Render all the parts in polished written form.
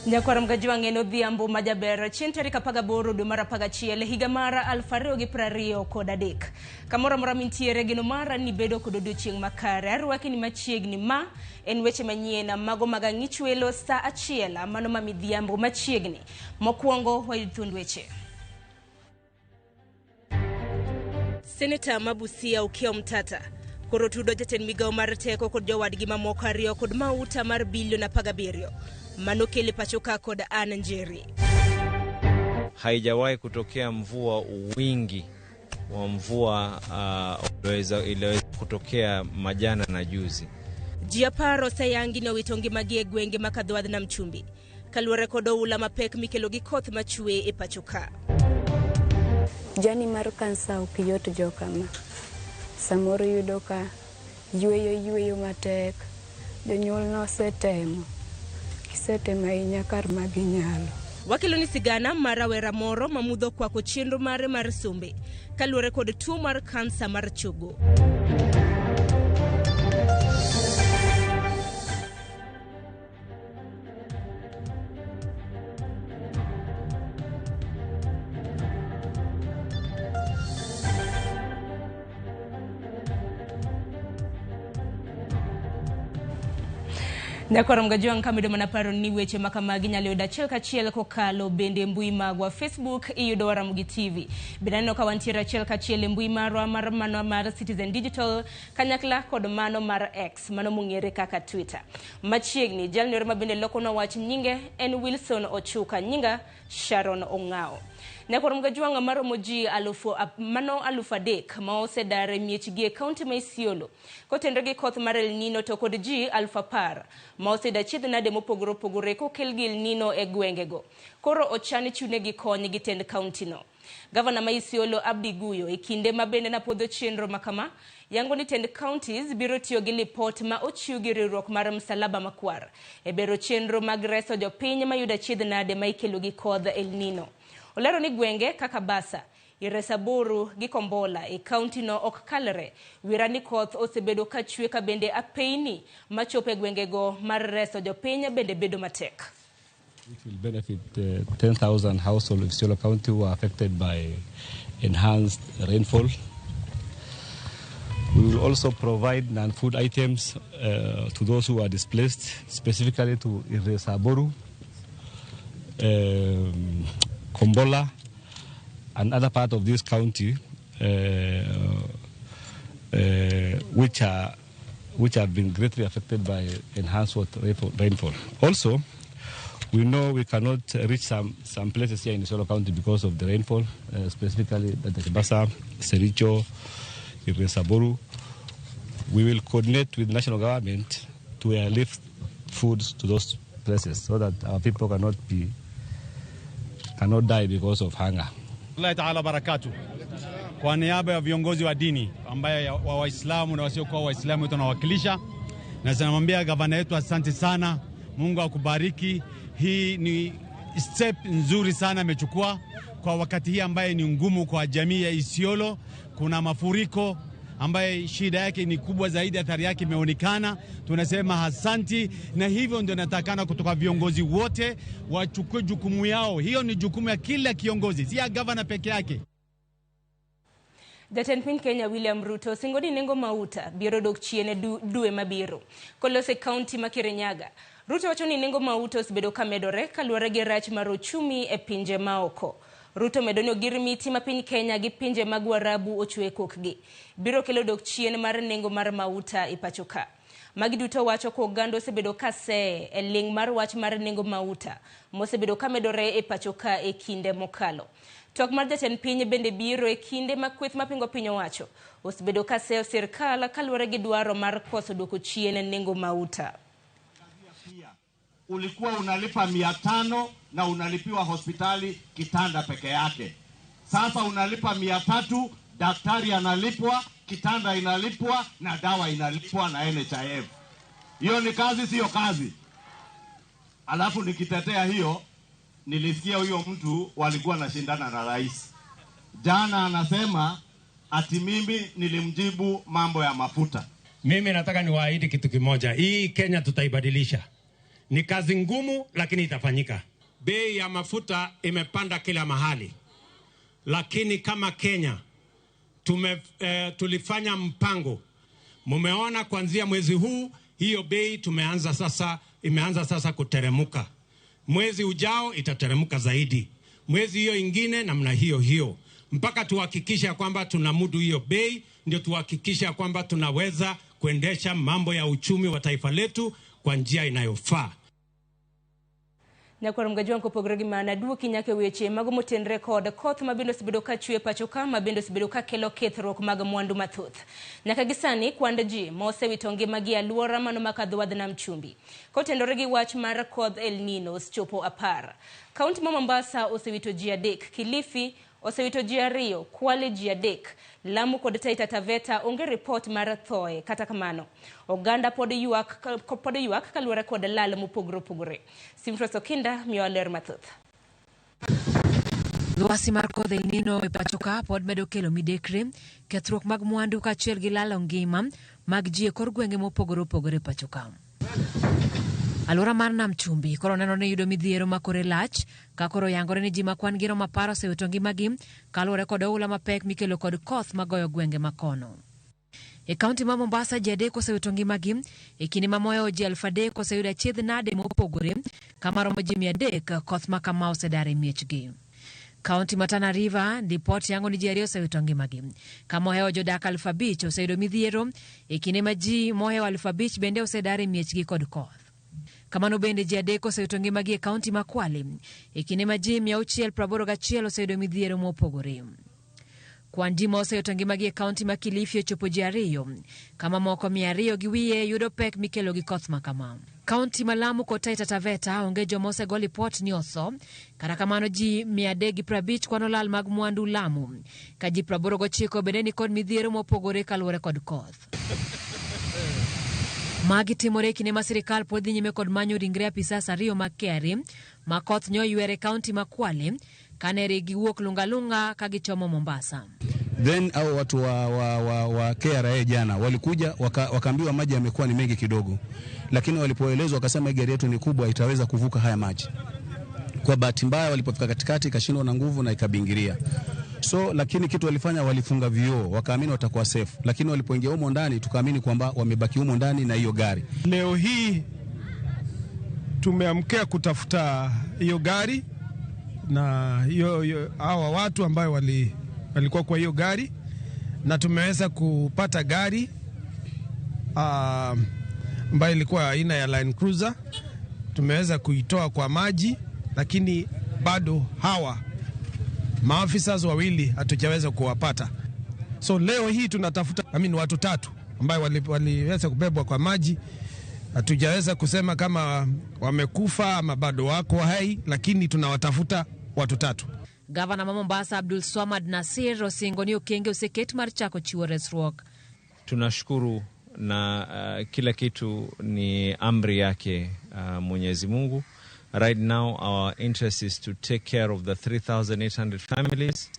Nyakwar Mgajwang' en Odhiambo majaber chieng' tarik 18 dwe mar 11 higa mar 2023. Kamoro amora mintiere geno mara ni bedo kod odiochieng' makare. Arwaki ni machiegni ma en weche manyien mago mag ang'ich welo saa 1 mano ma midhiambo machiegni. Mokwongo wayud thuond weche. Seneta ma Busia Okiya Omtata koro tudo jatend migawo mar teko kod jowadgi mamoko ariyo kod mauta mar bilion 17 mano kele pacho ka kod Ann Njeri. Haijawahi kutokea mvua wingi wa mvua iliweza kutokea majana na juzi. Ji 10 oseyangi ni owito ngimagi e gwenge ma Kadhwadh Nam Chumbi kaluwore kod oula mapek mikelo gi koth machwe e pacho ka. Jani mar kansa ok yot jokama. Samoro yudo ka yweyo matek, jonyuol nosetemo, gisetemo ahinya kar ma ginyalo. Wakelo ni sigana mar rawera moro ma mudho kwako chenro mare mar sombe kaluwore kod tuo mar kansa mar chogo. Nyakwar Mgajwang' kamedo mana paro ni weche ma kamagi nyalo yudo achiel kachiel kokalo bende mbui magwa Facebook iyudo Ramogi TV. Bende aneno ka wantiere achiel kachiel e mbui marwa mar mano mar Citizen Digital kanyakla kod mano mar X mano mong'ere kaka Twitter. Machiegni jalno ma bende lokonwa wach nyinge en Wilson Ochuka, nyinga Sharon Ong'ao. Nyakwar Mgajwang' maromo ji 3,000 ma osedar e miechgi e kaunti ma Isiolo kotenore gi koth mar El Nino to kod ji 10,000 ma oseyudo achiedh nade mopogore opogore kokel gi El Nino e gwengego. Koro ochan chiwnegi kony gi tend kaunti no. Gavana ma Isiolo Abdi Guyo e kinde ma bende napodho chenro makama yango ni tend counties biro tiyo gi lipot ma ochiw gi riwruok mar Msalaba Makwar e bero chenro mag reso jopiny mayudo achiedh nade ma ikelo gi kodh El Nino. Olero ni gwenge kaka Basa, Iresaburu gi Kombola e kaunti no ok kalre. Wira ni koth osebedo ka chwe ka bende apeini machopo e gwengego mar reso jopiny bende bedo matek. Which will benefit 10,000 households of Isiolo County who are affected by enhanced rainfall. We will also provide non-food items to those who are displaced, specifically to Iresaburu, Kombola, and other part of this county, which have been greatly affected by enhanced rainfall. Also, we know we cannot reach some places here in Isiolo County because of the rainfall, specifically Basa, Sericho, Iresaburu. We will coordinate with national government to airlift foods to those places so that our people cannot die because of hunger. Allah Ta'ala barakatu. Kwa niaba ya viongozi wa dini ambaye wa Waislamu na wasiokuwa Waislamu tunawakilisha, na tunamwambia gavana yetu asante sana, Mungu akubariki. Hii ni step nzuri sana amechukua kwa wakati hii ambaye ni ngumu kwa jamii ya Isiolo. Kuna mafuriko ambaye shida yake ni kubwa zaidi, athari yake imeonekana. Tunasema asanti, na hivyo ndio natakana kutoka viongozi wote wachukue jukumu yao. Hiyo ni jukumu ya kila kiongozi, si ya gavana peke yake. Jatend piny Kenya William Ruto singo ni nengo mauta biro dok chien dwe mabiro. Kolose kaunti ma Kirinyaga, Ruto wacho ni nengo mauta osebedo ka medore kaluwore gi rach mar ochumi e pinje maoko. Ruto medo ni ogir miti ma piny Kenya gi pinje mag Waarabu ochwe kokgi biro kelo dok chien mar nengo mar mauta e pacho ka. Magi duto wacho ko oganda osebedo ka see e ling' mar wach mar nengo mauta mosebedo ka medore e pacho ka e kinde mokalo. Twak mar jatend piny bende biro e kinde ma kweth mapingo piny owacho osebedo ka seyo sirkal kaluwore gi dwaro mar koso duoko chien nengo mauta. Ulikuwa unalipa 500 na unalipiwa hospitali kitanda peke yake. Sasa unalipa 300, daktari analipwa, kitanda inalipwa na dawa inalipwa na NHIF. Hiyo ni kazi, sio kazi? Alafu nikitetea hiyo, nilisikia huyo mtu walikuwa nashindana na rais. Jana anasema ati mimi nilimjibu mambo ya mafuta. Mimi nataka niwaahidi kitu kimoja. Hii Kenya tutaibadilisha. Ni kazi ngumu, lakini itafanyika. Bei ya mafuta imepanda kila mahali, lakini kama Kenya tulifanya mpango. Mumeona kuanzia mwezi huu hiyo bei tumeanza sasa, imeanza sasa kuteremuka. Mwezi ujao itateremuka zaidi, mwezi hiyo ingine namna hiyo hiyo, mpaka tuhakikisha kwamba tunamudu hiyo bei, ndio tuhakikisha kwamba tunaweza kuendesha mambo ya uchumi wa taifa letu kwa njia inayofaa. Nyakwar Mgajwang' kopogore gi mano aduoki nyaka e weche mago motenre kod koth ma bende osebedo ka chwe pacho ka ma bende osebedo ka kelo kethruok mag mwandu mathoth. Nyaka gi sani kwand ji ma osewito ngimagi e alwora mano ma kadho wadh nam chumbi. Kotenore gi wach mar kodh El Nino osechopo 10. Kaunti ma Mombasa osewito ji 3, Kilifi osewito ji 2, Kwale ji 3, Lamu kod Taita Taveta onge ripot mar thoe. Kata kamano, oganda pod ywak kaluwore kod lal mopogore opogore. Simfros Okinda miyowa ler mathoth. Lwasi mar kodh El Nino e pacho ka pod medo kelo midekre, kethruok mag mwandu kaachiel gi lalo ngima mag ji e kor gwenge mopogore opogore e pacho ka. Alwora mar nam chumbi koro neno ni yudo midhiero ma kore lach ka koro yangore ni ji ma kwan gi romo 10 osewito ngimagi kaluwore kod oula mapek mikelo kod koth magoyo gwenge makono. E kaunti ma Mombasa ji 3 osewito ngimagi e kinde ma moyo ji 3,000 oseyudo achiedh nade mopogore kama romo ji 300 koth ma kama osedar e miechgi. Kaunti ma Tana River ripot yango ni ji 2 osewito ngimagi kama ohewo jodak 5,000 oseyudo midhiero e kinde ma ji mohewo 5,000 bende osedar e miechgi kod koth. Kamano bende ji 3 osewito ngimagi e kaunti ma Kwale e kinde ma ji 681 oseyudo midhiero mopogore. Kwan ji ma osewito ngimagi e kaunti ma Kilifi ochopo ji 2, kama moko 200 gi wiye yudo pek mikelo gi koth ma kama. Kaunti ma Lamu kod Taita Taveta onge joma osego lipot ni otho, kata kamano ji 350 kwano lal mag mwandu Lamu, ka ji 89 bende ni kod midhiero mopogore kaluwore kod koth. Magi timore e kinde ma sirikal pod dhi nyime kod manyo ringre apisas 2 mag KRA ma koth nyoywere e kaunti ma Kwale kane giwuok Lungalunga ka gichomo Mombasa. Then hao watu wa KRA jana walikuja wakaambiwa maji yamekuwa ni mengi kidogo, lakini walipoelezwa wakasema gari yetu ni kubwa, itaweza kuvuka haya maji. Kwa bahati mbaya walipofika katikati ikashindwa na nguvu na ikabingiria. So lakini kitu walifanya, walifunga vioo wakaamini watakuwa safe, lakini walipoingia humo ndani tukaamini kwamba wamebaki humo ndani na hiyo gari. Leo hii tumeamkia kutafuta hiyo gari na hiyo hawa watu ambao walikuwa kwa hiyo gari, na tumeweza kupata gari ambayo ilikuwa aina ya Land Cruiser. Tumeweza kuitoa kwa maji, lakini bado hawa maafisa wawili hatujaweza kuwapata. So leo hii tunatafuta watu 3 ambao waliweza kubebwa kwa maji. Hatujaweza kusema kama wamekufa ama bado wako hai, lakini tunawatafuta watu 3. Gavana ma Mombasa Abdul Swamad Nasir osingo ni okenge oseket mar chako chiwo resruok. Tunashukuru na kila kitu ni amri yake Mwenyezi Mungu. Right now our interest is to take care of the 3,800 families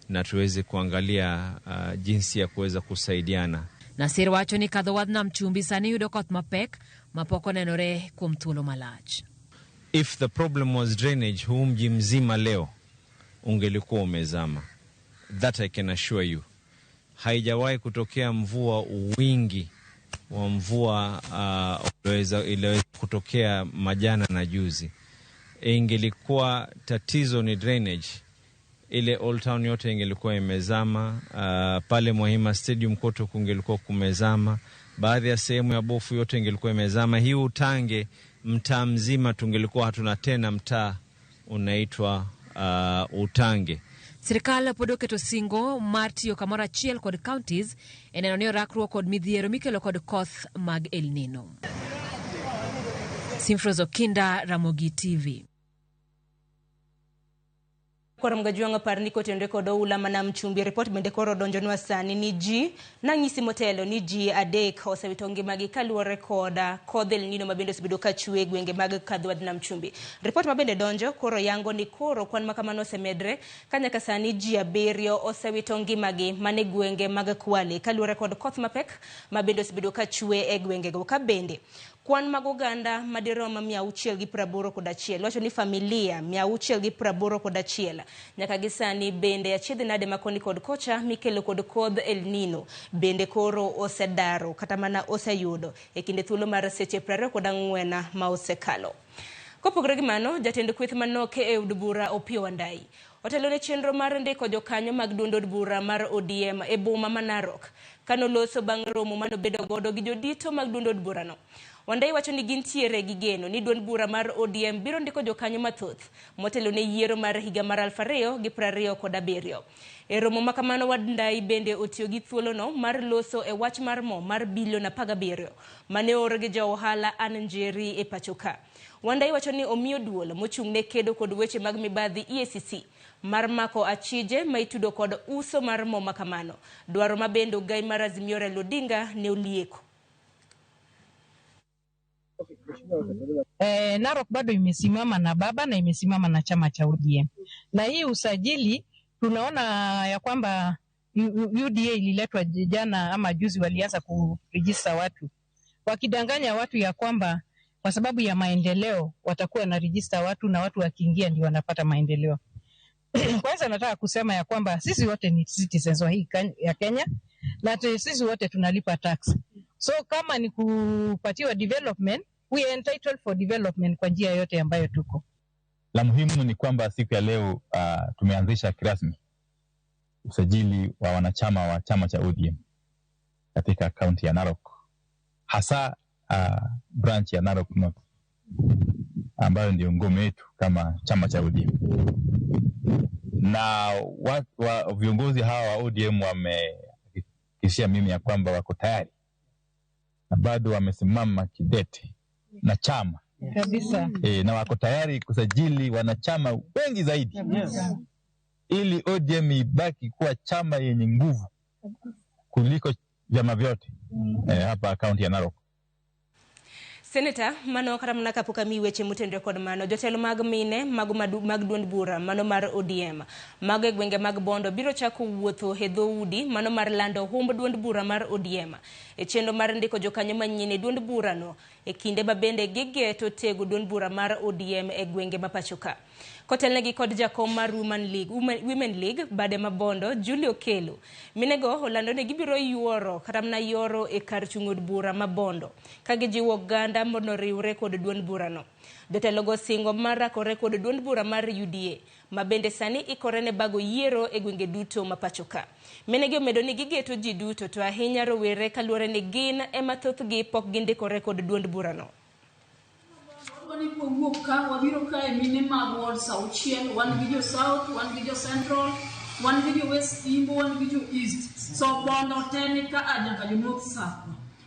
na tuweze kuangalia jinsi ya kuweza kusaidiana. Nasir wacho ni kadho wadh nam chumbi sani yudo koth mapek mapok onenore kuom thuolo malach. If the problem was drainage, huu mji mzima leo ungelikuwa umezama. That I can assure you. Haijawahi kutokea mvua wingi wa mvua iliweza kutokea majana na juzi. Ingelikuwa tatizo ni drainage, ile Old Town yote ingelikuwa imezama, pale Mwahima Stadium kote kungelikuwa kumezama, baadhi ya sehemu ya Bofu yote ingelikuwa imezama. Hii Utange mtaa mzima tungelikuwa hatuna tena mtaa unaitwa Utange. Sirikal pod oketo singo mar tiyo kamoro achiel kod counties e neno ni orakruok kod midhiero mikelo kod koth mag El Nino. Simfros Okinda, Ramogi TV. Koro Mgajwang' par ni kotenore kod oula ma nam chumbi, ripot bende koro donjonwa sani ni ji nang'isi motelo ni ji 3 osewito ngimagi kaluwore kod kodh El Nino ma bende osebedo ka chwe e gwenge mag kadho nam chumbi. Ripot ma bende donjo koro yango ni koro kwan ma kamano osemedre ka nyaka sani ji 7 osewito ngimagi mane gwenge mag Kwale kaluwore kod koth mapek ma bende osebedo ka chwe e gwengego. Ka bende Kwan mag oganda madirom 681 wacho ni familia 681 nyaka gi sani bende achiedh nade makoni kod kocha mikelo kod kodh El Nino bende koro osedaro kata mana oseyudo e kinde thuolo mar seche 24 ma osekalo. Kopogore gi mano, jatend kweth manok e od bura Opiyo Wandayi otelo ne chenro mar ndiko jokanyo mag duond od bura mar ODM e boma ma Narok kanoloso bang' romo manobedo godo gi jodito mag duond od burano. Wandayi wacho ni gintiere gi geno ni duond bura mar ODM biro ndiko jokanyo mathoth motelo ne yiero mar higa mar 2027. E romo ma kamano, Wandayi bende otiyo gi thuolono mar loso e wach mar mo mar bilion 17 mane oor gi ja ohala Ann Njeri e pacho ka. Wandayi wacho ni omiyo duol mochung' ne kedo kod weche mag mibadhi EACC mar mako achije ma itudo kod uso mar mo ma kamano. Dwaro ma bende ogai mar Azimio Raila Odinga ne olieko. Narok bado imesimama na baba na imesimama na chama cha ODM. Na hii usajili tunaona ya kwamba UDA ililetwa jana ama juzi, walianza kurejista watu wakidanganya watu ya kwamba kwa sababu ya maendeleo watakuwa na rejista watu na watu wakiingia ndio wanapata maendeleo. Kwanza nataka kusema ya kwamba sisi wote ni citizens wa hii ya Kenya na sisi wote tunalipa tax. So kama ni kupatiwa development, we are entitled for development kwa njia yote ambayo tuko. La muhimu ni kwamba siku ya leo tumeanzisha kirasmi usajili wa wanachama wa chama cha ODM katika kaunti ya Narok, hasa branch ya Narok North ambayo ndio ngome yetu kama chama cha ODM. Na viongozi hawa wa ODM wamehakikishia mimi ya kwamba wako tayari na bado wamesimama kidete na chama kabisa. Na wako tayari kusajili wanachama wengi zaidi. Yes. Ili ODM ibaki kuwa chama yenye nguvu kuliko vyama vyote hapa kaunti ya Narok. Senator, mano kata mana kapok amiyi weche motenore kod mano, jotelo mag mine mago mag duond bura mano mar ODM mago e gwenge mag Bondo biro chako wuotho e dhoudi mano mar lando humb duond bura mar ODM e chenro mar ndiko jokanyo manyien e duond burano e kinde ma bende gigeto tego duond bura mar ODM e gwenge ma pacho ka. Kotelnegi kod jakom mar Women League bade ma Bondo Julio Kelo, minego olando ni gibiro yuoro kata mana yoro e kar chung' od bura ma Bondo ka gijiwo oganda mondo oriwre kod duond burano. Jotelogo singo mar rakore kod duond bura mar UDA ma bende sani ikore ne bago yiero e gwenge duto ma pacho ka. Minegi omedo ni gigeto ji duto to ahinya rowere kaluwore ni gin ema thothgi pok gindikore kod duond burano. Wawuok ka wabiro kae mine mag ward 6, wan gi jo South, wan gi jo Central, wan gi jo West Imbo, wan gi jo East. So Bondo te ni ka nyaka jo North South.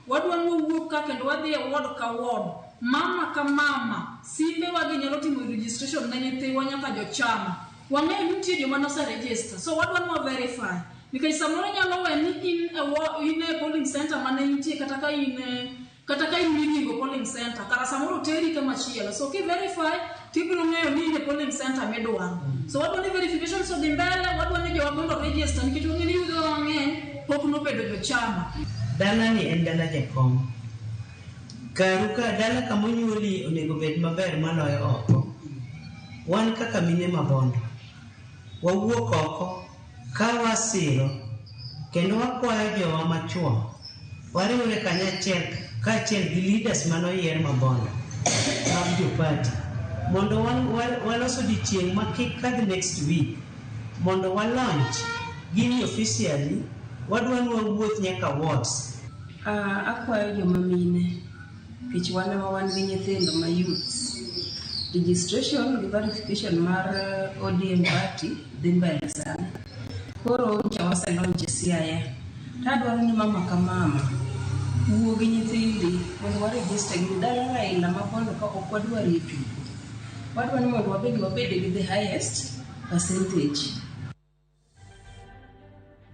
Wadwa ni wawuok ka kendo wadhi e ward ka ward, mama ka mama, simbe wagi nyalo timo registration ne nyithiwa nyaka jochama. Wang'eyo ni nitie joma nose register, so wadwa ni wa verify. Nikech samoro nyalo we ni in e polling center mane intie kata ka in miringo polling center, kara samoro teri kamachielo. So ki verify tibiro ng'eyo ni in e polling center midwaro. So wadwa ni verification so dhi mbele, wadwa ni jowa mondo register nikech wang'eyo ni yudho mang'eny pok nobedo jochama. Dala ni en dala jakom. Karu ka dala kamonyuoli onego bed maber maloyo oko. Wan kaka mine ma Bondo, wawuok oko ka wasiro kendo wakwayo jowa machuo wariwre kanyachiel kaachiel gi leaders manoyier ma Bondo mag jopati mondo walos odiochieng' ma kik kadh next week mondo wa launch gini officially. Wadwa ni wawuoth nyaka wards. Akwayo joma mine nikech wan ema wan gi nyithindo ma youths. Registration gi verification mar ODM party dhi mbele sana. Koro nyocha wase launch Siaya. Tadwaro ni mama ka mama wuo gi nyithindi mondo waregister gi dala Raila ma Bondo ka ok wadwar e tugo. Wadwa ni mondo wabed gi the highest percentage.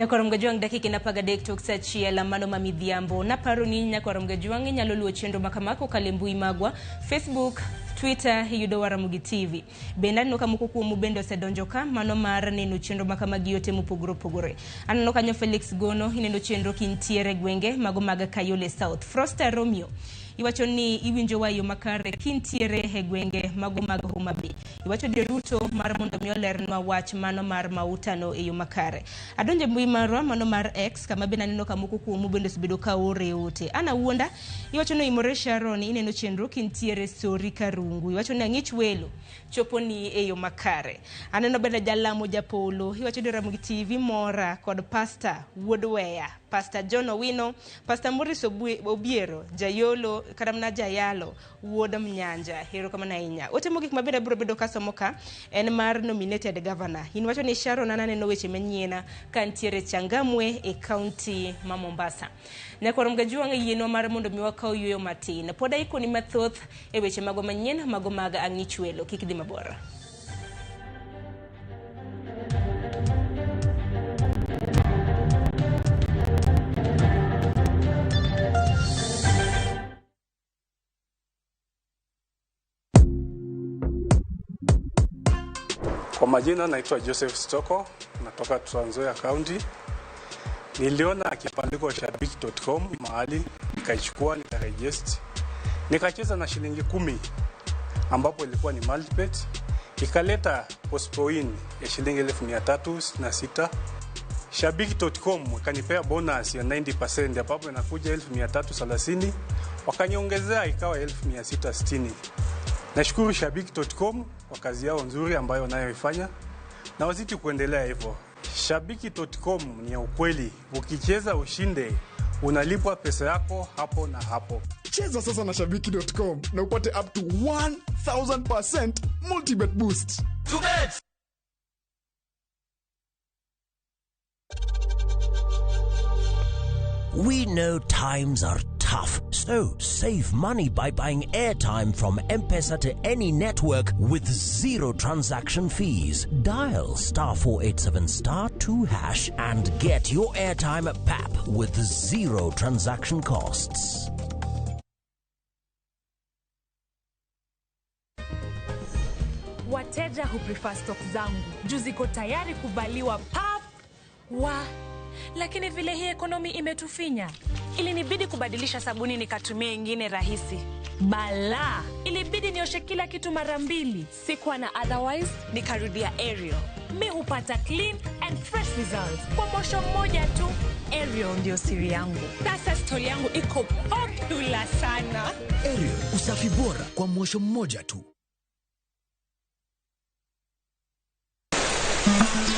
Nyakwar Mgajwang' dakika en 13 tok saa achiel mano ma midhiambo. Naparo ni Nyakwar Mgajwang' inyalo luwo chenro ma kama kokalo e mbui magwa Facebook, Twitter iyudo Ramogi TV. Bende aneno ka moko kuomu bende osedonjo ka mano mar neno chenro ma kamagi yote mopogore opogore. Aneno kanyo Felix Gono ineno chenro kintiere gwenge mago mag Kayole South. Frosta Romeo Iwacho ni iwinjowa e yo makare kintiere e gwenge mago mag Homa Bay. Iwacho ni Ruto mar mondo mi olernwa wach mano mar mautano e yo makare. Adonjo e mbui marwa mano mar X kama bende aneno ka moko kuomu bende osebedo ka ore ote. Ana Wuonda iwacho ni oimore Sharon ineno chenro kintiere Sori Karungu. Iwacho ni ang'ich welo chopo ni e yo makare. Aneno bende Jalamo Japolo iwacho ni Ramogi TV mora kod Pastor Wuod Weya, Pastor John Owino, Pastor Morris Obiero, Jayolo kata mana Jayalo Wuod Mnyanja. Erokamano ahinya. Ote mogik ma bende abiro bedo kasomo ka en mar nominated governor. In wacho ni Sharon an aneno weche manyien ka ntiere Changamwe e kaunti ma Mombasa. Nyakwar Mgajuang' yienwa mar mondo mi wakaw yueyo matin. Pod aikoni mathoth e weche mago manyien mago mag ang'ich welo. Kik idhi mabor. Kwa majina naitwa Joseph Stoko, natoka Trans Nzoia County. Niliona kibandiko shabiki.com mahali, nikaichukua nikaregister. Nikacheza na shilingi 10 ambapo ilikuwa ni multibet, ikaleta postpoin ya shilingi 366. Shabiki.com ikanipea bonus ya 90% ambapo inakuja 1330, wakaniongezea ikawa 1660. Nashukuru Shabiki.com kwa kazi yao nzuri ambayo wanayoifanya na wazidi kuendelea hivyo. Shabiki.com ni ya ukweli, ukicheza ushinde, unalipwa pesa yako hapo na hapo. Cheza sasa na Shabiki.com na upate up to 1000% multibet boost. We know times are tough, so save money by buying airtime from M-Pesa to any network with zero transaction fees. Dial *487*2# and get your airtime pap with zero transaction costs. Wateja huprefer stock zangu juu ziko tayari kuvaliwa pap wa lakini vile hii ekonomi imetufinya, ilinibidi kubadilisha sabuni nikatumia ingine rahisi. Bala, ilibidi nioshe kila kitu mara mbili. Sikuwa na otherwise, nikarudia Ariel. Mi hupata clean and fresh results kwa mosho mmoja tu. Ariel ndio siri yangu. Sasa story yangu iko popular sana. Ariel, usafi bora kwa mosho mmoja tu.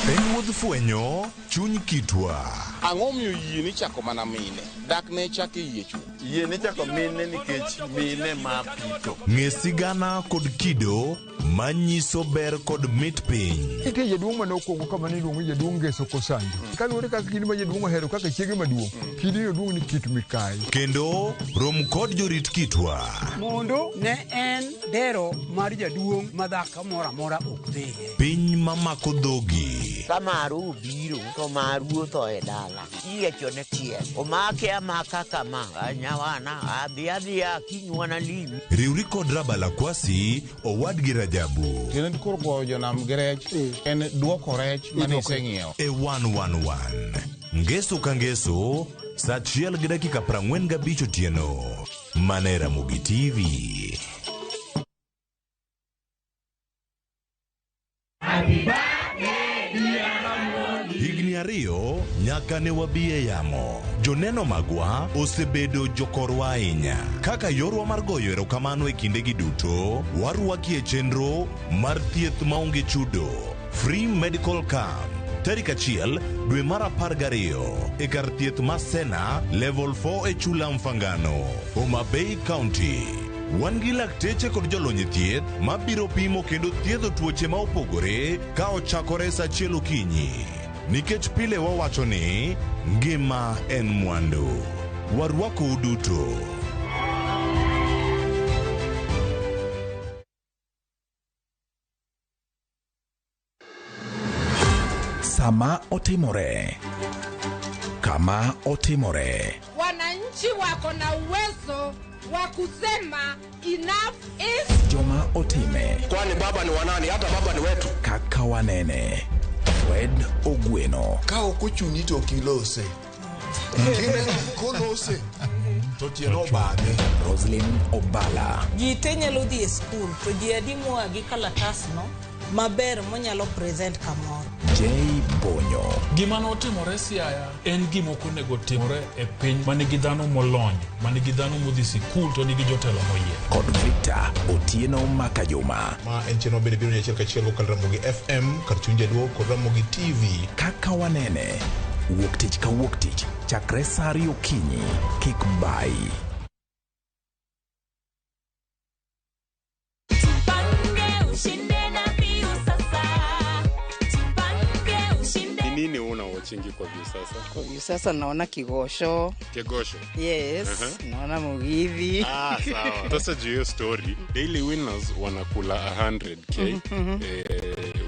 Piny fwenyo chuny kitwa. Ang'o miyo yie ni chako mana mine? Dak ne chako yie chuth. Yie ni chako mine nikech mine ma pito. Ng'e sigana kod kido manyiso ber kod mit piny. Nitie jaduong' mane okwongo kama niluongo jaduong' Ngeso Kosanjo. Kaluwore kaka kidi ma jaduong' ohero kaka chiege maduong', kidi no duong' ni Kit Mikayi. Kendo rom kod jorit kitwa. Mondo ne en dero mar jaduong' ma dhako moro amora ok dhiye. Piny mamako dhogi. Ka maru obiro to maru otho e dala. Iyiechone tiel. Omake amaka kama. Nyawana adhi adhiya kinywana limi. Riwri kod Rabala Kwasi owadgi Rajabu. Kendo koro goyo jonam gi rech en duoko rech mane iseng'iewo. E 111. Ngeso ka ngeso, saa 1:45 otieno. Mana e Ramogi TV. Higni 2 nyaka ne wabi e yamo. Joneno magwa osebedo jokorwa ahinya. Kaka yorwa mar goyo erokamano e kindegi duto, warwaki e chenro mar thieth maonge chudo, Free Medical Camp. Tarik 1 dwe mar 12 e kar thieth ma Sena Level 4 e Chula Mfangano, Homa Bay County. Wan gi lakteche kod jolony e thieth mabiro pimo kendo thiedho tuoche ma opogore ka ochakore saa 1 okinyi. Nikech pile wawacho ni ngima en mwandu. Warwakou duto. Sama otimore, kama otimore. Wananchi wako na uwezo wa kusema enough is. Joma otime. Kwani baba ni wanani? Hata baba ni wetu. Kaka wanene. Fred Ogweno. Ka ok ochuni to ok ilose. Kolose To tieno obadhe. Roslyn Obala. Ji te nyalo dhi e skul to ji adi moa gi kalatasno maber monyalo present kamoro. J Bonyo. Gima notimore Siaya en gima ok onego timore e piny ma nigi dhano molony, ma nigi dhano modhi sikul to nigi jotelo moyier. Kod Victor Otieno Makajuma. Ma en chenro bende biro ni achiel kachiel kokalo Ramogi FM kar chuny jaluo kod Ramogi TV. Kaka wanene. Wuok tich ka wuok tich chakre saa ariyo okinyi. Kik bayi. Ni nini una watchingi kwa Viusasa? Kwa Viusasa naona Kigosho. Kigosho? Yes, naona Mugithi. Ah, sawa. Sasa juu hiyo story, daily winners wanakula 100k.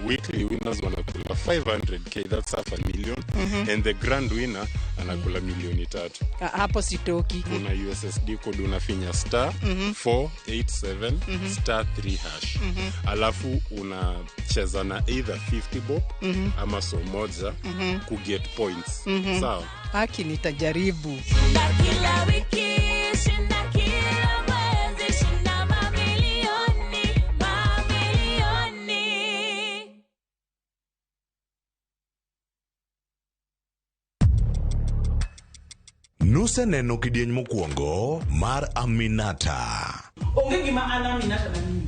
Weekly winners wanakula 500k, that's half a million. And the grand winner anakula milioni 3. Hapo sitoki. Kuna USSD code unafinya star 487 star 3 hash. Alafu unacheza na either 50 bob ama so moja ku get points. Sawa. Haki nitajaribu. Kila wiki, shinda kila mwezi, shinda mamilioni, mamilioni. Nuseneno kidieny mokwongo mar Aminata. Onge gima an Aminata na mimi.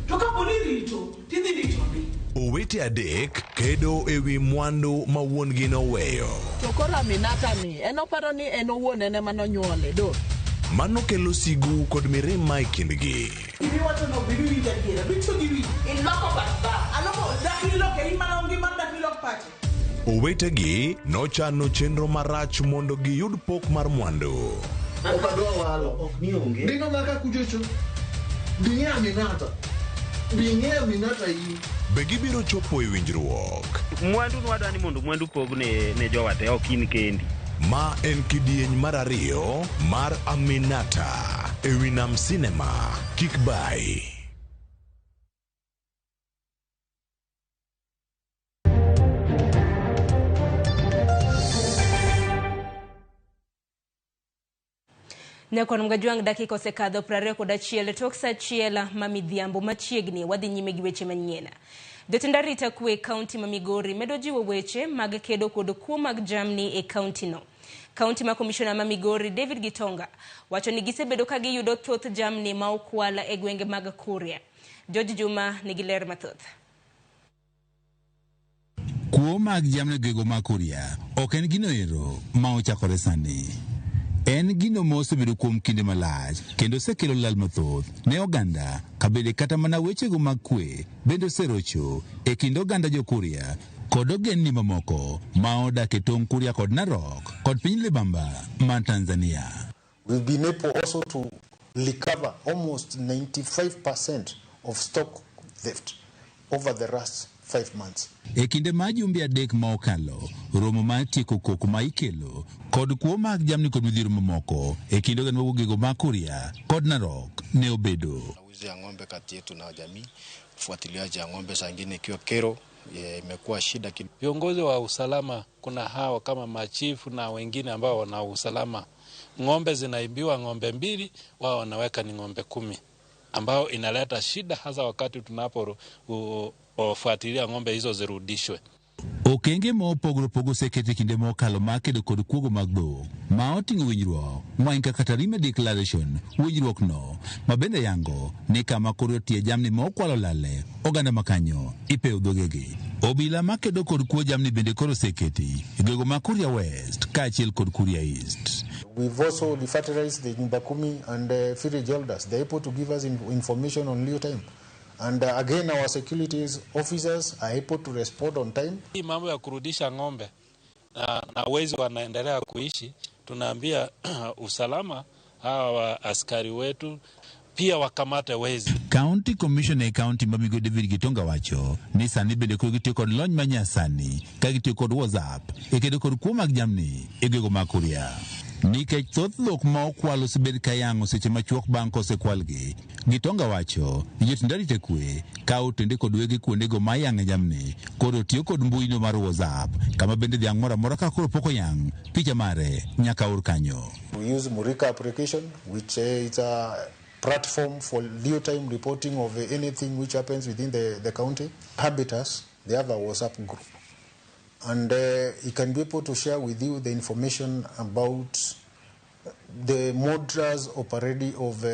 To kapo ni rito, tidhi rito ndi. Owete adek kedo ewi mwandu ma wuon-gi noweyo. To koro Aminata ni, en oparo ni en owuon en ema nonyuole, do. Mano kelo sigu kod mirima e kindgi. Gimiwacho no be winjo adiera, duto gi winjo. Iloko bat ba. Aloko dak iloke, in mana onge mar dak ilok pache. Owetegi nochano chenro marach mondo giyud pok mar mwandu. Ok adwa walo. Ok ni onge. Dino maka kuchocho. Bing'e Aminata. Bing'e Aminata in. Be gibiro chopo e winjruok? Mwandu nwadwa ni mondo mwandu pog ne jowa te, ok in kendi. Ma en kidieny mar ariyo mar Aminata ewi Nam Cinema. Kik bai. Nyakwan Mgajwang' dakika osekadho 21 tok saa 1 ma midhiambo machiegni wadhi nyime gi weche manyien. Jotend arita kwe e kaunti ma Migori medo jiwo weche mag kedo kod kuo mag jamni e kaunti no. Kaunti ma komishona ma Migori David Gitonga wacho ni gisebedo ka giyudo thoth jamni ma okwal e gwenge mag Kuria. George Juma nigi ler mathoth. Kuo mag jamni e gwenge mag Kuria ok en gino ero ma ochakore sani. En gino ma osebedo kuom kinde malach kendo osekelo lal mathoth ne oganda kabende kata mana wechego mag kwe bende oserocho e kind oganda jokuria kod ogendni mamoko ma odak e tong' Kuria kod Narok kod piny Libamba man Tanzania. We've been able also to recover almost 95% of stock theft over the last 5 months. E kinde ma jumbe 3 ma okalo, romo mar tieko koko ma ikelo kod kuo mag jamni kod midhiero mamoko e kind oganda mawuok e gwenge mag Kuria kod Narok ne obedo. Wizi ya ng'ombe kati yetu na jamii, ufuatiliaji ya ng'ombe saa ingine ikiwa kero imekuwa shida. Viongozi wa usalama, kuna hawa kama machifu na wengine ambao wana usalama. Ng'ombe zinaibiwa ng'ombe 2, wao wanaweka ni ng'ombe 10, ambao inaleta shida hasa wakati tunapofuatilia ng'ombe hizo zirudishwe. Okenge ma opogore opogore oseket e kinde mokalo mar kedo kod kuogo mag dhok ma oting'o winjruok ma en kaka Tarime Declaration. Winjruok no ma bende yango ni kama koro tie jamni ma okwalo lale oganda makanyo ipeyo dhogegi. Obila makedo kod kuo jamni bende koro oseketi e gwenge mag Kuria West kaachiel kod Kuria East. We've also refertilized the Nyumba Kumi and village elders. They're able to give us information on real time. And again, our security officers are able to respond on time. Hii mambo ya kurudisha ng'ombe na wezi wanaendelea kuishi, tunaambia usalama hawa askari wetu pia wakamate wezi. County Commissioner e county ma Migori David Gitonga wacho ni sani bende koro gitiyo kod lony manyasani ka gitiyo kod WhatsApp e kedo kod kuo mag jamni e gwenge mag Kuria. Nikech thoth dhok ma okwal osebed ka yang'o seche machuok bang' kosekwalgi, Gitonga wacho ni jotend arita kwe kawo otende kod wege kuondego ma iyang'e jamni koro tiyo kod mbuino mar WhatsApp kama bende dhiang' moro amora ka koro pok oyang' picha mare nyaka or kanyo. We use Murika application, which is a platform for real-time reporting of anything which happens within the county. Habitus, they have a WhatsApp group. And he can be able to share with you the information about the modus operandi of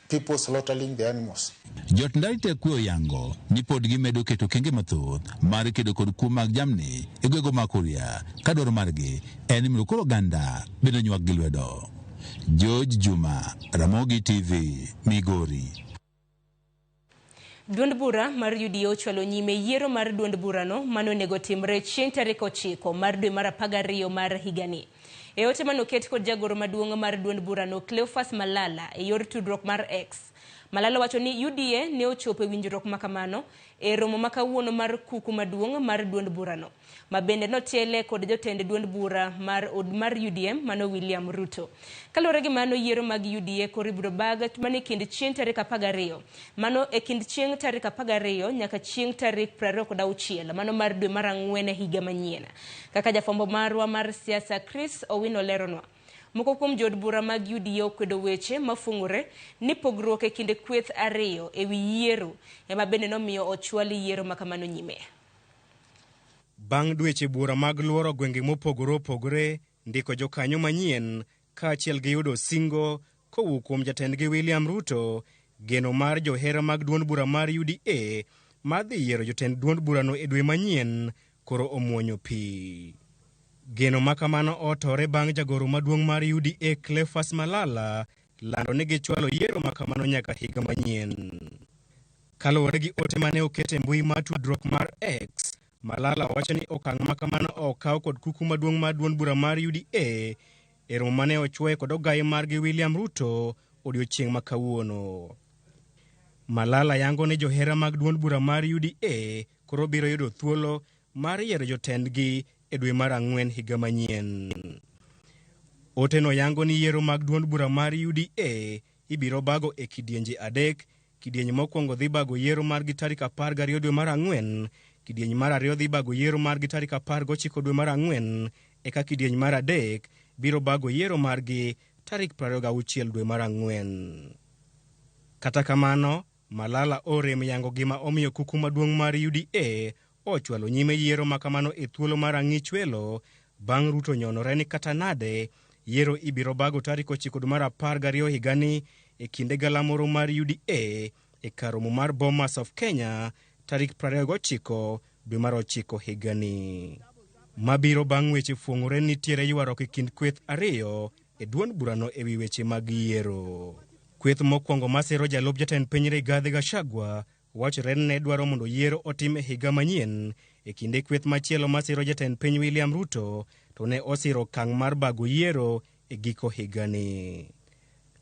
people slaughtering the animals. Jotend arita kwe oyango ni pod gimedo keto kenge mathoth mar kedo kod kuo mag jamni e gwenge mag Kuria ka dwaro margi en ni mondo koro oganda bende onywak gi lwedo. George Juma, Ramogi TV, Migori. Duond bura mar UDA ochwalo nyime yiero mar duond burano mane onego timre chieng' tarik 9 mar dwe mar 12 mar higani. E ote manoket kod jagoro maduong' mar duond burano Cleophas Malala e yor tudruok mar X. Malala wacho ni UDA ne ochopo e winjruok makamano e romo ma kawuono mar kuku maduong' mar duond burano, ma bende notiele kod jotend duond bura mar UDM mano William Ruto. Kaluwore gi mano, yiero mag UDA koro ibiro bag mana e kind chieng' tarik 12, mano e kind chieng' tarik 12 nyaka chieng' tarik 26 mano mar dwe mar 4 higa manyien. Kaka jafwambo marwa mar siasa Chris Owino leronwa, moko kuom jood bura mag UDA okwedo weche mafung'ore ni pogruok e kind kweth ariyo e wi yiero ema bende nomiyo ochwal yiero makamano nyime. Bang' dweche buora mag luoro gwenge mopogore opogore, ndiko jokanyo manyien kaachiel gi yudo singo kowuok kuom jatendgi William Ruto, geno mar johera mag duond bura mar UDA mar dhi yiero jotend duond burano e dwe manyien koro omuonyo pi. Geno makamano otore bang' jagoro maduong' mar UDA Cleophas Malala lando ni gichwalo yiero makamano nyaka higa manyien. Kaluwore gi ote mane oket e mbui mar tudruok mar X, Malala wacho ni okang' makamano okaw kod kuku maduong' mar duond bura mar UDA e romo mane ochwoye kod ogaye margi William Ruto odiochieng' ma kawuono. Malala yango ni johera mag duond bura mar UDA koro biro yudo thuolo mar yiero jotendgi e dwe mar 4 higa manyien. Oteno yango ni yiero mag duond bura mar UDA ibiro bago e kidienje 3. Kidieny mokwongo dhi bago yiero margi tarik 12 dwe mar 4, kidieny mar 2 dhi bago yiero margi tarik 19 dwe mar 4, eka kidieny mar 3 biro bago yiero margi tarik 26 dwe mar 4. Kata kamano, Malala orem yango gima omiyo kuku maduong' mar UDA ochwalo nyime yiero makamano e thuolo mar ang'ich welo bang' Ruto nyonore ni kata nade yiero ibiro bago tarik 9 dwe mar 12 higani e kinde galamoro mar UDA e kar romo mar Bomas of Kenya tarik 29 dwe mar 9 higani. Mabiro bang' weche fuong'ore nitiere ywaruok e kind kweth ariyo e duond burano e wi weche mag yiero. Kweth mokwongo masiro jalup jatend piny Rigathi Gachagua wachore ni ne dwaro mondo yiero otim e higa manyien e kinde kweth machielo masiro jatend piny William Ruto to ne osiro okang' mar bago yiero e giko higani.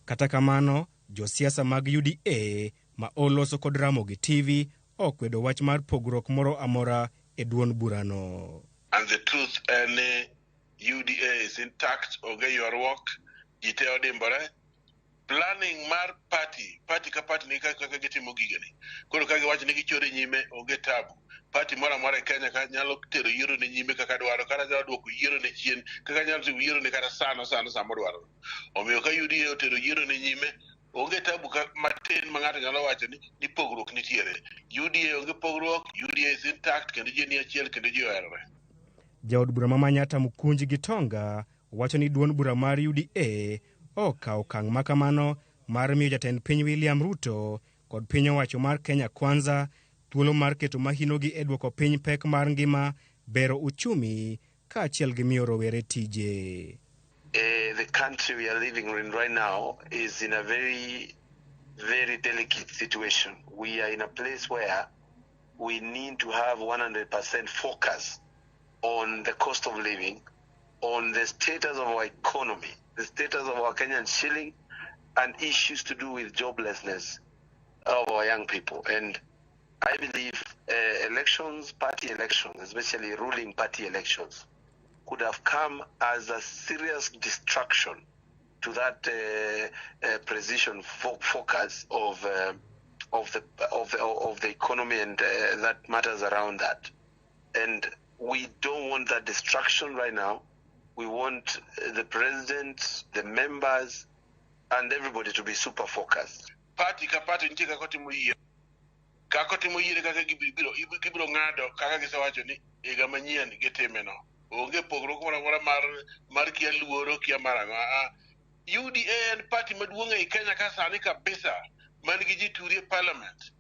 Kata kamano, josiasa mag UDA ma oloso kod Ramogi TV okwedo wach mar pogruok moro amora e duond burano. And the truth en ni UDA is intact, onge ywaruok, ji te odimbore. Planning mar party ka party ni kaka gitimo gigeni. Koro ka giwacho ni gichore nyime, onge tabu. Party moro amora e Kenya ka nyalo tero yiero ne nyime kaka dwaro, kata nyalo duoko yiero ne chien, kaka nyalo timo yiero ne kata sano sama dwaro. Omiyo ka UDA otero yiero ne nyime, onge tabu ka matin ma ng'ato nyalo wacho ni pogruok nitiere. UDA onge pogruok, UDA is intact, kendo ji ni achiel, kendo ji oherore. Jaod bura ma Manyatta Mukunji Gitonga wacho ni duond bura mar UDA okawo okang' makamano mar miyo jatend piny William Ruto kod piny owacho mar Kenya Kwanza thuolo mar keto mahinogi e duoko piny pek mar ngima, bero uchumi kaachiel gi miyo rowere tije. The country we are living in right now is in a very, very delicate situation. We are in a place where we need to have 100% focus on the cost of living, on the status of our economy, the status of our Kenyan shilling, and issues to do with joblessness of our young people. And I believe elections, party elections, especially ruling party elections, could have come as a serious distraction to that precision focus of the economy and that matters around that. And we don't want that distraction right now. We want the president, the members, and everybody to be super focused. Party ka party nitie kaka otimo yiero. Kaka otimo yiero kaka gibiro ng'ado kaka gisewacho ni higa manyien gitime no. Onge pogruok moro amora mar kia luoro kia mar ang'o. UDA en party maduong' ei Kenya ka sani kabisa man gi ji turi e parliament.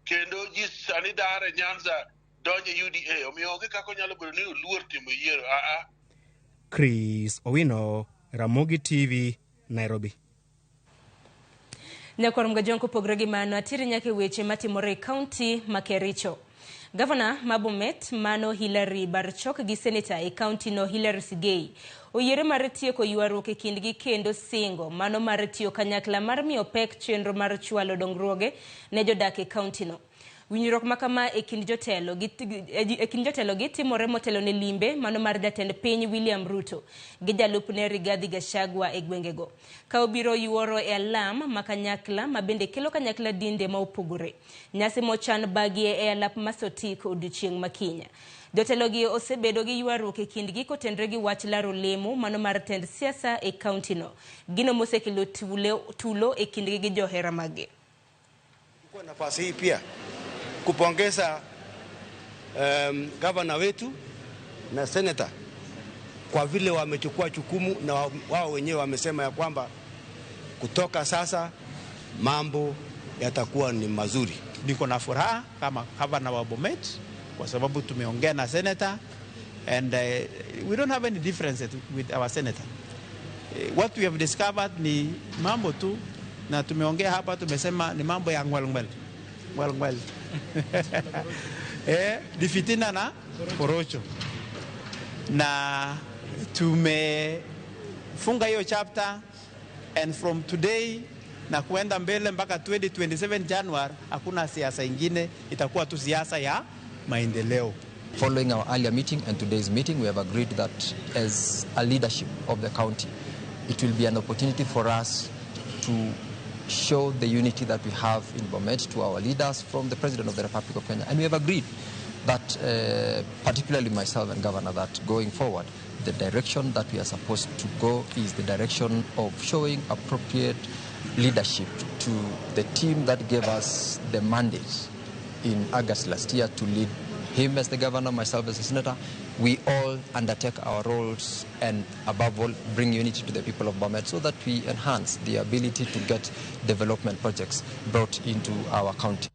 Kendo ji sani dar e Nyanza donjo e UDA. Omiyo onge kaka onyalo bedo ni oluor timo yiero. Chris Owino, Ramogi TV, Nairobi. Nyakwar Mgajong kopogore gi mano, atiri nyaka e weche matimore e kaunti ma Kericho. Gavana ma Bomet mano Hilary Barchok gi seneta e kaunti no Hilary Sigei oyiere mar tieko ywaruok e kindgi kendo singo mano mar tiyo kanyakla mar miyo pek chenro mar chwalo dongruoge ne jodak e kaunti no. Winjruok ma kama e kind jotelo gi timore motelo ne limbe mano mar jatend piny William Ruto gi jalupne Rigathi Gachagua e gwengego. Ka obiro yuoro e alam ma kanyakla ma bende kelo kanyakla dinde ma opogore. Nyasi mochan bagie e alap ma Sotik odiochieng' ma kiny. Jotelo gi osebedo gi ywaruok e kindgi kotenre gi wach laro lemo mano mar tend siasa e kaunti no. Gino mosekelo tulo e kindgi gi johera mage. Kwa nafasi hii pia kupongeza gavana wetu na senator kwa vile wamechukua jukumu na wao wenyewe wamesema ya kwamba kutoka sasa mambo yatakuwa ni mazuri. Niko na furaha kama gavana wa Bomet kwa sababu tumeongea na senator and we don't have any difference with our senator. What we have discovered ni mambo tu na tumeongea hapa, tumesema ni mambo ya ngwel ngwel. Ni fitina na porocho. Na tumefunga hiyo chapter and from today na kuenda mbele mpaka 2027 January hakuna siasa ingine, itakuwa tu siasa ya maendeleo. Following our earlier meeting and today's meeting, we have agreed that as a leadership of the county, it will be an opportunity for us to show the unity that we have in Bomet to our leaders from the President of the Republic of Kenya. And we have agreed that, particularly myself and Governor, that going forward, the direction that we are supposed to go is the direction of showing appropriate leadership to the team that gave us the mandate in August last year to lead him as the governor, myself as a senator. We all undertake our roles and above all bring unity to the people of Bomet so that we enhance the ability to get development projects brought into our county.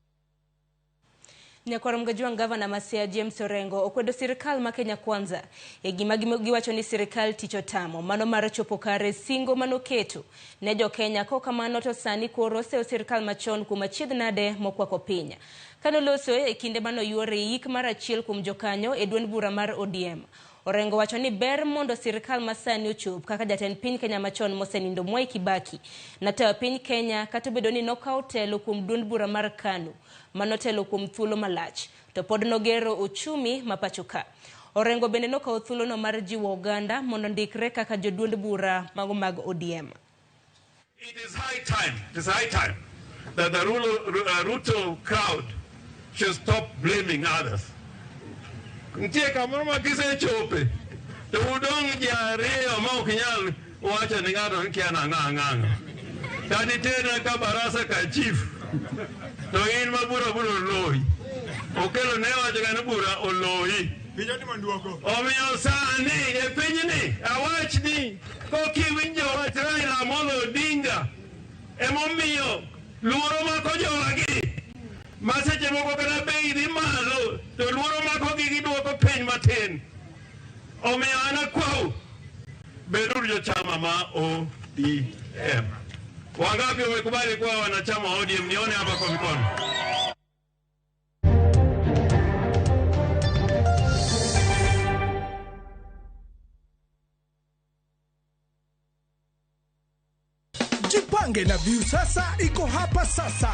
Nyakwar Mgajwang' Gavana Masia James Orengo okwedo sirikal ma Kenya Kwanza e gima giwacho ni sirikal tich otamo mano mar chopo kare singo manoketo ne jo Kenya. Kokamano to sani koro oseyo sirikal machon kuom achiedh nade mokwako piny. Kanoloso e kinde manoyuore yik mar achiel kuom jokanyo e duond bura mar ODM. Orengo wacho ni ber mondo sirikal masani ochop kaka jatend piny Kenya machon mosenindo Mwai Kibaki natayo piny Kenya kata obedo ni nokawo telo kuom duond bura mar KANU manotelo kuom thuolo malach to pod nogero uchumi ma pacho ka. Orengo bende nokawo thuolono mar jiwo oganda mondo ndikre kaka joduond bura mago mag ODM. It is high time that the Ruto crowd should stop blaming others. Nitie kamoro ma kisechope to udong' ji ariyo ma ok nyal wacho ni ng'ato ni kia nang'a ang'ang'a. Kata iterne ka barasa ka chief to in ma bura biro oloyi. Okelo ne wacho ga ni bura oloyi. Omiyo sani e pinyni awachni kokiwinjo wach Raila Amolo Odinga emomiyo luoro mako jowagi. Ma seche moko kata bei dhi malo to luoro makogi giduoko piny matin. Omiyo an akwau, beduru jochama ma ODM. Wangapi wamekubali kuwa wanachama wa ODM? Nione hapa kwa mikono. Jipange na Viusasa iko hapa sasa.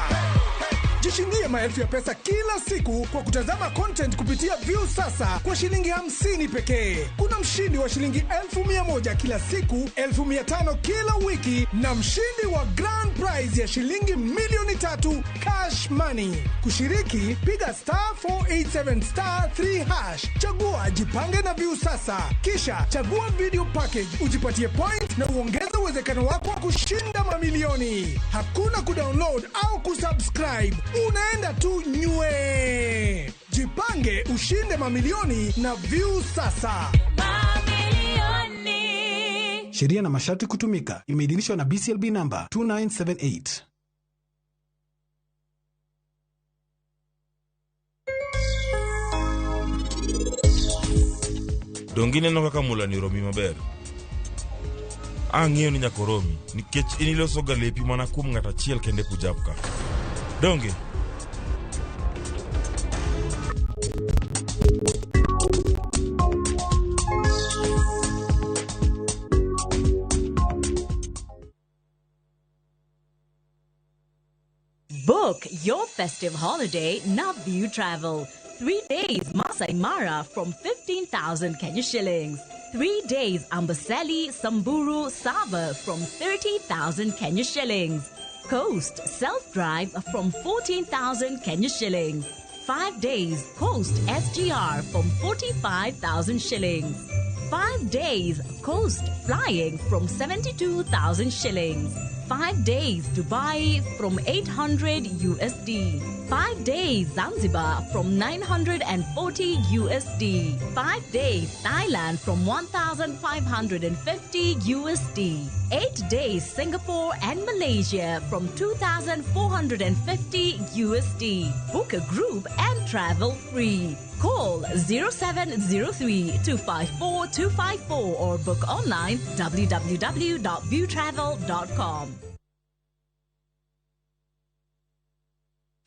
Jishindie maelfu ya pesa kila siku kwa kutazama content kupitia Viusasa kwa shilingi 50 pekee. Kuna mshindi wa shilingi 100,000 kila siku, 500,000 kila wiki na mshindi wa grand prize ya shilingi 3,000,000 cash money. Kushiriki, piga star 487 star 3 hash, chagua jipange na Viusasa, kisha chagua video package ujipatie point na uongeze uwezekano wako wa kushinda mamilioni. Hakuna kudownload au kusubscribe, unaenda tu nywe. Jipange ushinde mamilioni na Viusasa. Sheria na masharti kutumika. Imeidhinishwa na BCLB namba 2978. Donge ineno kaka mulani romi maber? Ang'eyo ni nyaka oromi nikech in ilosoga lepi mana kuom ng'ato achiel kende Punjab ka. Donge? Book your festive holiday Navview Travel. 3 days Masai Mara from 15,000 Kenya shillings. 3 days Amboseli, Samburu, Sava from 30,000 Kenya shillings. Coast self-drive from 14,000 Kenya shillings. 5 days Coast SGR from 45,000 shillings. 5 days Coast flying from 72,000 shillings. 5 days Dubai from 800 USD. 5 days Zanzibar from 940 USD. 5 days Thailand from 1,550 USD. 8 days Singapore and Malaysia from 2,450 USD. Book a group and travel free. Call 0703 254 254 or book online www.viewtravel.com.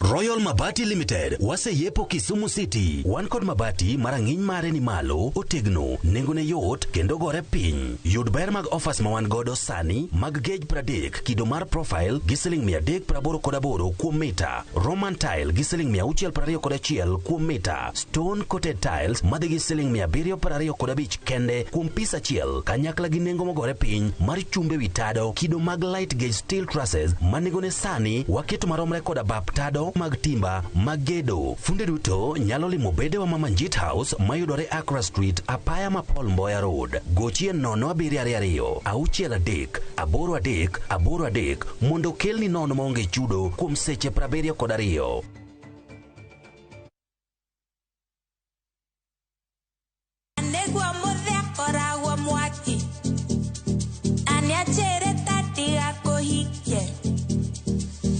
Royal Mabati Limited waseyepo Kisumu City. Wan kod mabati ma rang'iny mare ni malo, otegno, nengone yot kendo gore piny. Yud ber mag offers ma wan godo sani mag gauge 30 kido mar profile gi siling 388 kuom mita, Roman tile gi siling 621 kuom mita, stone coated tiles madhi gi siling 725 kende kuom pis achiel, kanyakla gi nengo mogore piny mar chumbe wi tado kido mag light gauge steel trusses ma nengone sani waketo maromre koda bap tado mag timba mag gedo. Funde duto nyalo limo bedewa ma Manjit House mayudore Accra Street, apaya ma Paul Mboya Road. Gochie 0722 63 83 83 mondo okelni nono maonge chudo kuom seche 72. Nĩguo mũthĩ akoragwo mwaki na nĩanjĩrĩte ndigakũhikie.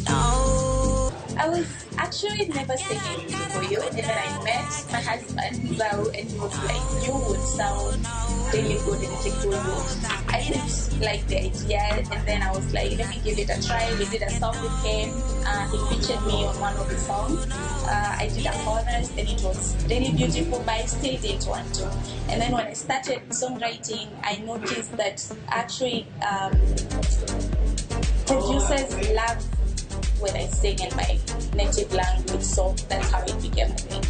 No. I was actually never singing Kikuyu, and then I met my husband, Zau, and he was like, you would sound really good in Kikuyu. I didn't like the idea, and then I was like, let me give it a try. We did a song with him. He featured me on one of the songs. I did a chorus, and it was really beautiful, but I still didn't want to. And then when I started songwriting, I noticed that actually producers love when I sing in my native language, so that's how it became a thing.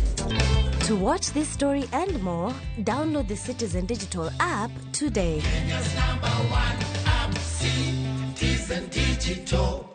To watch this story and more, download the Citizen Digital app today. Kenya's number one app, Citizen Digital.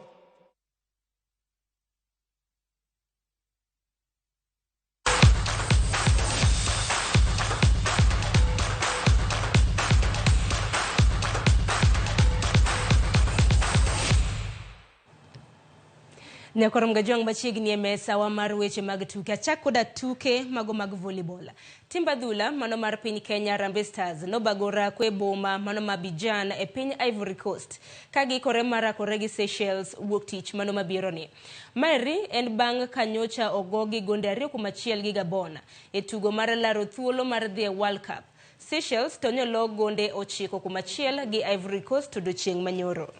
Nyakoro Mgajwang' machiegni e mesa wa mar weche mag tuke. Achak koda tuke mago mag volleyball. Timb adhula mano mar piny Kenya Harambee Stars nobago orako e boma mano ma Abidjan e piny Ivory Coast ka giikore mar rakore gi Seychelles wuok tich mano mabiro ni. Maeri en bang' ka nyocha ogogi gonde 2-1 gi Gabon e tugo mar laro thuolo mar dhi e World Cup. Seychelles to nyolo gonde 9-1 gi Ivory Coast odiochieng' manyoro.